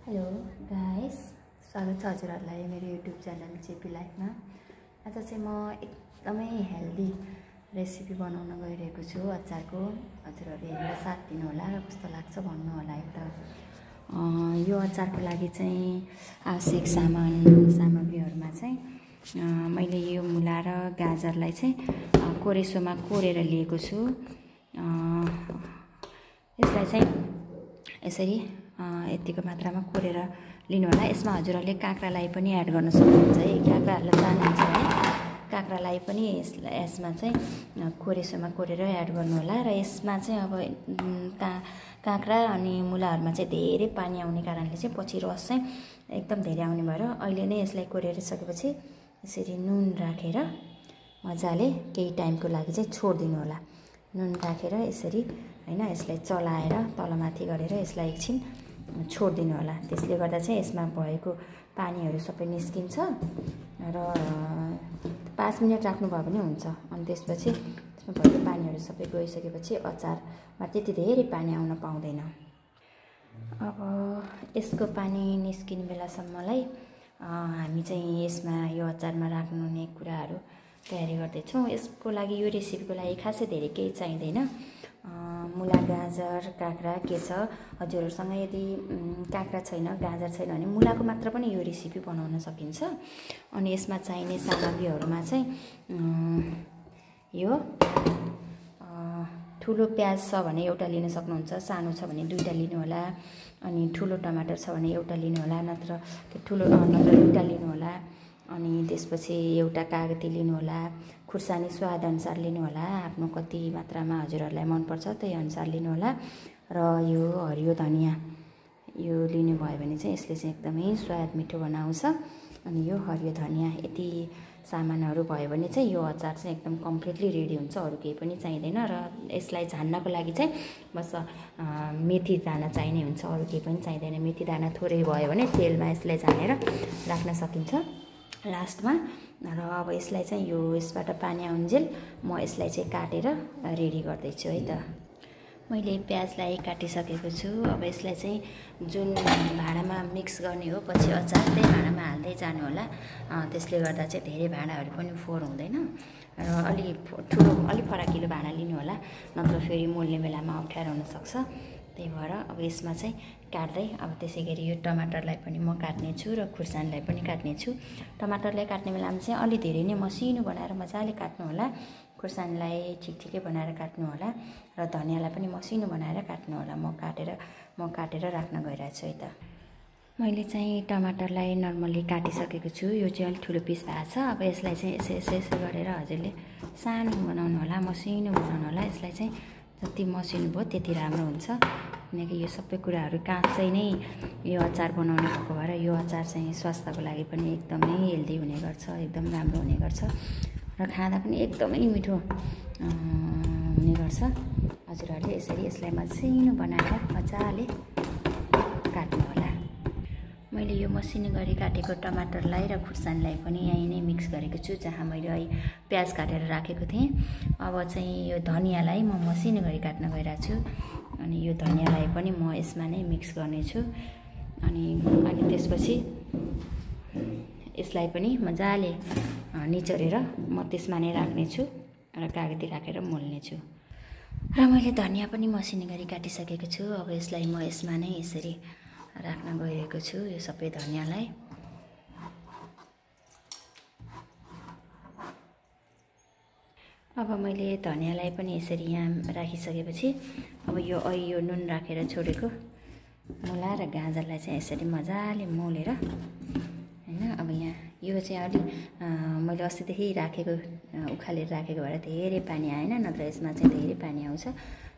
Hello guys, स्वागत छ हजुरहरूलाई मेरो युट्युब च्यानल जेपी लाइफमा। आज चाहिँ म एकदमै हेल्दी रेसिपी बनाउन गइरहेको छु अचारको। हजुरहरूले हेरेर साथ दिनु होला र कस्तो लाग्छ भन्नु होला एउटा। यो अचारको लागि चाहिँ आवश्यक सामग्रीहरुमा चाहिँ मैले यो मुला र गाजरलाई चाहिँ कोरेसोमा कोरेर लिएको छु। यसलाई चाहिँ यसरी यतिको मात्रामा कोरेर लिनु होला। यसमा हजुरहरूले काँक्रालाई पनि एड गर्न सक्नुहुन्छ है। काँक्राहरूलाई चाहनुहुन्छ भने काँक्रालाई पनि यसमा चाहिँ कोरेसोमा कोरेर एड गर्नु होला। र यसमा चाहिँ अब काँक्रा अनि मुलाहरुमा चाहिँ धेरै पानी आउने कारणले चाहिँ पछि रस चाहिँ एकदम धेरै आउने भएर अहिले नै यसलाई कोरेर सकेपछि यसरी नुन राखेर मजाले केही टाइमको लागि चाहिँ छोड्दिनु होला। नुन राखेर यसरी हैन, यसलाई चलाएर तलमाथि गरेर यसलाई एकछिन छोड्दिनु होला। त्यसले गर्दा चाहिँ यसमा भएको पानीहरू सबै निस्किन्छ र 5 मिनेट राख्नुभयो भने हुन्छ। अनि त्यसपछि त्यसमा भएको पानीहरू सबै गइसकेपछि अचारमा त्यति धेरै पानी आउन पाउँदैन। अब यसको पानी निस्किने बेलासम्मलाई हामी चाहिँ यसमा यो अचारमा राख्नुहुने कुराहरू तयारी गर्दैछौँ। यसको लागि यो रेसिपीको लागि खासै धेरै केही चाहिँदैन। मुला, गाजर, काँक्रा के छ, हजुरहरूसँग यदि काँक्रा छैन, गाजर छैन भने मुलाको मात्र पनि यो रेसिपी बनाउन सकिन्छ। अनि यसमा चाहिने सामग्रीहरूमा चाहिँ यो ठुलो प्याज छ भने एउटा लिन सक्नुहुन्छ, सानो छ भने 2टा लिनु होला। अनि ठुलो टमाटर छ भने एउटा लिनु होला, नत्र दुईटा लिनु होला। अनि त्यसपछि एउटा कागती लिनु होला, खुर्सानी स्वाद अनुसार लिनु होला, आफ्नो कति मात्रामा हजुरहरूलाई मनपर्छ त्यही अनुसार लिनु होला। र यो हरियो धनिया यो लिनुभयो भने चाहिँ यसले चाहिँ एकदमै स्वाद मिठो बनाउँछ। अनि यो हरियो धनिया यति सामानहरू भयो भने चाहिँ यो अचार चाहिँ एकदम कम्प्लिटली रेडी हुन्छ। अरू केही पनि चाहिँदैन। र यसलाई झान्नको लागि चाहिँ बस मेथी दाना चाहिने हुन्छ, अरू केही पनि चाहिँदैन। मेथी दाना थोरै भयो भने तेलमा यसलाई झानेर राख्न सकिन्छ लास्टमा। र अब यसलाई चाहिँ यसबाट पानी आउन्जेल म यसलाई चाहिँ काटेर रेडी गर्दैछु है त। मैले प्याजलाई काटिसकेको छु। अब यसलाई चाहिँ जुन भाँडामा मिक्स गर्ने हो पछि अचार त्यही भाँडामा हाल्दै जानु होला। त्यसले गर्दा चाहिँ धेरै भाँडाहरू पनि फोहोर हुँदैन। र अलि फराकिलो भाँडा लिनु होला, नत्र फेरि मोल्ने बेलामा अप्ठ्यारो हुनसक्छ। त्यही भएर अब यसमा चाहिँ काट्दै अब त्यसै गरी यो टमाटरलाई पनि म काट्नेछु र खुर्सानीलाई पनि काट्नेछु। टमाटरलाई काट्ने बेलामा चाहिँ अलि धेरै नै मसिनो बनाएर मजाले काट्नु होला। खुर्सानीलाई ठिकै बनाएर काट्नु होला र धनियालाई पनि मसिनो बनाएर काट्नु होला। म काटेर राख्न गइरहेको छु है त। मैले चाहिँ टमाटरलाई नर्मली काटिसकेको छु। यो चाहिँ अलिक ठुलो पिस भएको छ। अब यसलाई चाहिँ यसो गरेर हजुरले सानो बनाउनु होला, मसिनो बनाउनु होला। यसलाई चाहिँ जति मसिनो भयो त्यति राम्रो हुन्छ। किनकि यो सबै कुराहरू काँचै नै यो अचार बनाउने भएको भएर यो अचार चाहिँ स्वास्थ्यको लागि पनि एकदमै हेल्दी हुने गर्छ, एकदम राम्रो हुने गर्छ र खाँदा पनि एकदमै मिठो हुने गर्छ। हजुरहरूले यसलाई मसिनो बनाएर मजाले काट्नु होला। मैले यो मसिनो गरी काटेको टमाटरलाई र खुर्सानीलाई पनि यहीँ नै मिक्स गरेको छु जहाँ मैले प्याज काटेर राखेको थिएँ। अब चाहिँ यो धनियालाई म मसिनो गरी काट्न गइरहेको छु। अनि यो धनियालाई पनि म यसमा नै मिक्स गर्नेछु। अनि त्यसपछि यसलाई पनि मजाले निचोरेर म त्यसमा नै राख्नेछु र कागती राखेर मोल्नेछु। र मैले धनिया पनि मसिनो गरी काटिसकेको छु। अब यसलाई म यसमा नै यसरी राख्न गइरहेको छु यो सबै धनियालाई। अब मैले धनियालाई पनि यसरी यहाँ राखिसकेपछि अब यो नुन राखेर छोडेको मुला र गाजरलाई चाहिँ यसरी मजाले मोलेर हैन। अब यहाँ यो चाहिँ अलि मैले अस्तिदेखि उखालेर राखेको भएर धेरै पानी आएन, नत्र यसमा चाहिँ धेरै पानी आउँछ।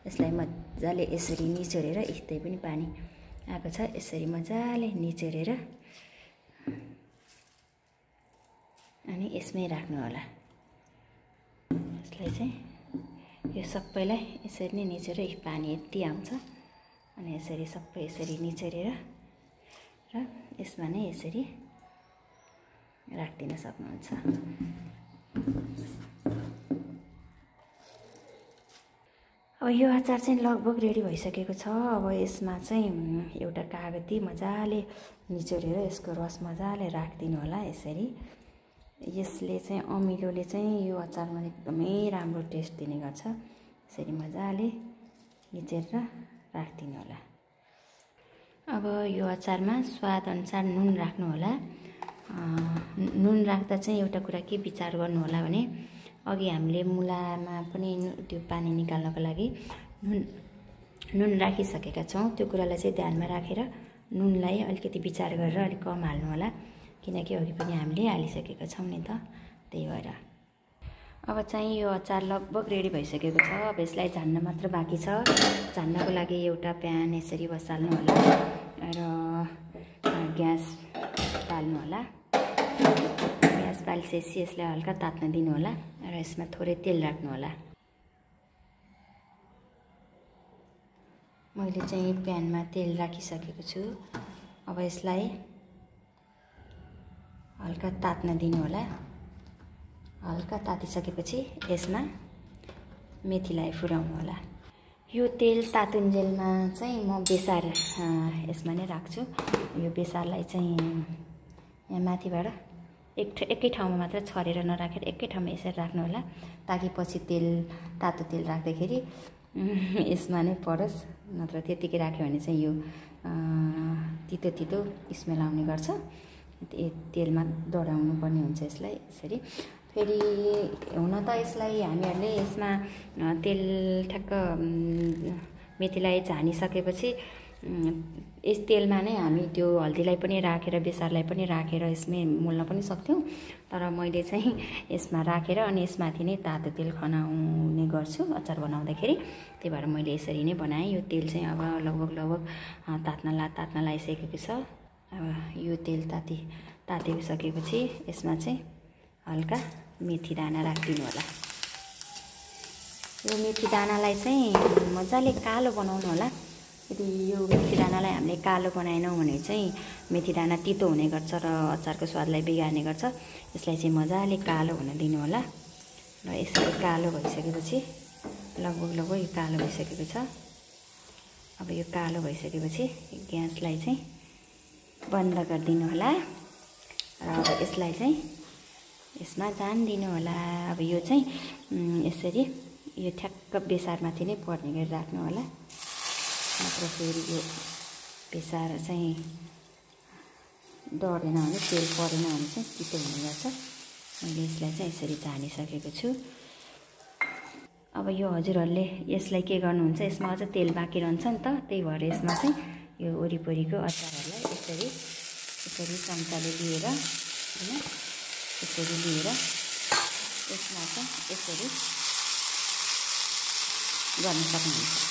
यसलाई मजाले यसरी निचोरेर यस्तै पनि पानी आएको छ, यसरी मजाले निचोरेर अनि यसमै राख्नु होला। यसलाई चाहिँ यो सबैलाई यसरी नै निचोरेर पानी यति आउँछ अनि यसरी सबै यसरी निचोरेर र यसमा नै यसरी राखिदिन सक्नुहुन्छ। अब यो अचार चाहिँ लगभग रेडी भइसकेको छ। अब यसमा चाहिँ एउटा कागती मजाले निचोरेर यसको रस मजाले राखिदिनु होला। यसरी यसले चाहिँ अमिलोले चाहिँ यो अचारमा एकदमै राम्रो टेस्ट दिने गर्छ। यसरी मजाले निचोरेर राखिदिनु होला। अब यो अचारमा स्वाद अनुसार नुन राख्नु होला। नुन राख्दा चाहिँ एउटा कुरा के विचार गर्नु होला भने अघि हामीले मुलामा पनि त्यो पानी निकाल्नको लागि नुन राखिसकेका छौँ। त्यो कुरालाई चाहिँ ध्यानमा राखेर नुनलाई अलिकति विचार गरेर अलिक कम हाल्नु होला, किनकि अघि पनि हामीले हालिसकेका छौँ नि त, त्यही भएर। अब चाहिँ यो अचार लगभग रेडी भइसकेको छ। अब यसलाई झान्न मात्र बाँकी छ। झान्नको लागि एउटा प्यान यसरी बसाल्नु होला र ग्यास बाल्नु होला। ग्यास बालिसकेपछि यसलाई हल्का तात्न दिनु होला र यसमा थोरै तेल राख्नु होला। मैले चाहिँ प्यानमा तेल राखिसकेको छु। अब यसलाई हल्का तात्न दिनु होला। हल्का तातिसकेपछि यसमा मेथीलाई फुराउनु होला। यो तेल तातुन्जेलमा चाहिँ म बेसार यसमा नै राख्छु। यो बेसारलाई चाहिँ यहाँ माथिबाट एकै ठाउँमा मात्र छरेर नराखेर एकै ठाउँमा यसरी राख्नु होला, ताकि पछि तातो तेल राख्दाखेरि यसमा नै परोस्। नत्र त्यतिकै राख्यो भने चाहिँ यो तितो तितो स्मेल आउने गर्छ। तेलमा डढाउनु पर्ने हुन्छ यसलाई। यसरी फेरि हुन त यसलाई हामीहरूले यसमा तेल ठ्याक्क मेथीलाई झानिसकेपछि यस तेलमा नै हामी त्यो हल्दीलाई पनि राखेर बेसारलाई पनि राखेर यसमै मोल्न पनि सक्थ्यौँ। तर मैले चाहिँ यसमा राखेर अनि यसमाथि नै तातो तेल खनाउने गर्छु अचार बनाउँदाखेरि। त्यही भएर मैले यसरी नै बनाएँ। यो तेल चाहिँ अब लगभग तात्न लागिसकेको छ। अब यो तेल तातिसकेपछि यसमा चाहिँ हल्का मेथी दाना राखिदिनु होला। यो मेथी दानालाई चाहिँ मजाले कालो बनाउनु होला। यदि यो मेथी दानालाई हामीले कालो बनाएनौँ भने चाहिँ मेथी दाना तितो हुने गर्छ र अचारको स्वादलाई बिगार्ने गर्छ। यसलाई चाहिँ मजाले कालो हुन दिनु होला। र यसरी कालो भइसकेपछि लगभग यो कालो भइसकेको छ। अब यो कालो भइसकेपछि ग्यासलाई चाहिँ बन्द गरिदिनु होला र अब यसलाई चाहिँ यसमा झानिदिनु होला। अब यो चाहिँ यसरी यो ठ्याक्क बेसारमाथि नै पर्ने गरी राख्नु होला। नत्र फेरि यो बेसार चाहिँ डढेन भने तेल परेन भने चाहिँ तितो हुने गर्छ। मैले यसलाई चाहिँ यसरी झानिसकेको छु। अब यो हजुरहरूले यसलाई के गर्नुहुन्छ, यसमा अझ तेल बाँकी रहन्छ नि त, त्यही भएर यसमा चाहिँ यो वरिपरिको अचारहरूलाई यसरी चम्चाले लिएर होइन यसरी लिएर यसमा चाहिँ यसरी गर्न सक्नुहुन्छ।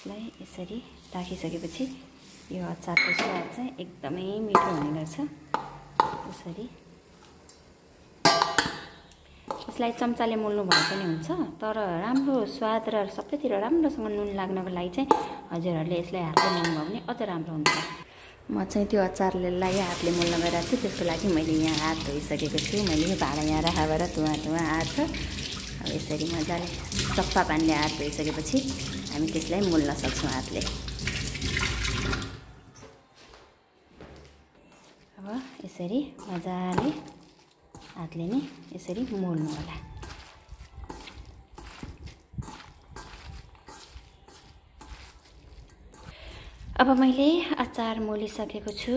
यसलाई यसरी राखिसकेपछि यो अचारको स्वाद चाहिँ एकदमै मिठो हुने गर्छ। यसरी यसलाई चम्चाले मोल्नु भए पनि हुन्छ, तर राम्रो स्वाद र सबैतिर राम्रोसँग नुन लाग्नको लागि चाहिँ हजुरहरूले यसलाई हातले मोल्नु भयो भने अझ राम्रो हुन्छ। म चाहिँ त्यो अचारलाई हातले मोल्न गइरहेको छु, त्यसको लागि मैले यहाँ हात धोइसकेको छु। मैले यो भाँडा यहाँ राखाबाट धुवा आएको छ। अब यसरी मजाले सफा पानीले हात धोइसकेपछि हामी त्यसलाई मोल्न सक्छौँ हातले। अब यसरी मजाले हातले नै यसरी मोल्नु होला। अब मैले अचार मोलिसकेको छु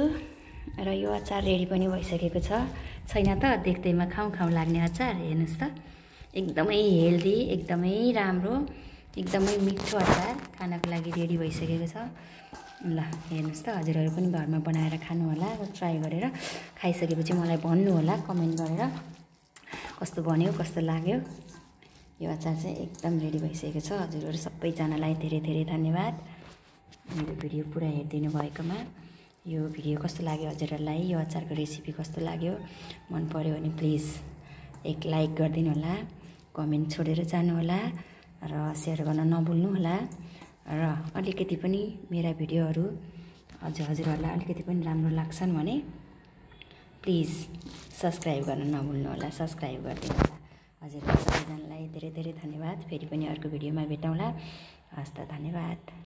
र यो अचार रेडी पनि भइसकेको छैन त, देख्दैमा खाउँ लाग्ने अचार। हेर्नुहोस् त, एकदमै हेल्दी, एकदमै राम्रो, एकदमै मिठो अचार खानको लागि रेडी भइसकेको छ। ल हेर्नुहोस् त, हजुरहरू पनि घरमा बनाएर खानु होला र ट्राई गरेर खाइसकेपछि मलाई भन्नु होला कमेन्ट गरेर कस्तो बन्यो, कस्तो लाग्यो। यो अचार चाहिँ एकदम रेडी भइसकेको छ। हजुरहरू सबैजनालाई धेरै धेरै धन्यवाद मेरो भिडियो पुरा हेरिदिनु भएकोमा। यो भिडियो कस्तो लाग्यो हजुरहरूलाई, यो अचारको रेसिपी कस्तो लाग्यो, मन पर्यो भने प्लिज एक लाइक गरिदिनु होला, कमेन्ट छोडेर जानु होला र सेयर गर्न नभुल्नु होला। र अलिकति पनि मेरा भिडियोहरू हजुरहरूलाई अलिकति पनि राम्रो लाग्छन् भने प्लिज सब्सक्राइब गर्न नभुल्नु होला, सब्सक्राइब गरिदिनु होला। हजुरहरू सबैजनालाई धेरै धेरै धन्यवाद। फेरि पनि अर्को भिडियोमा भेटौँला। हस् त, धन्यवाद।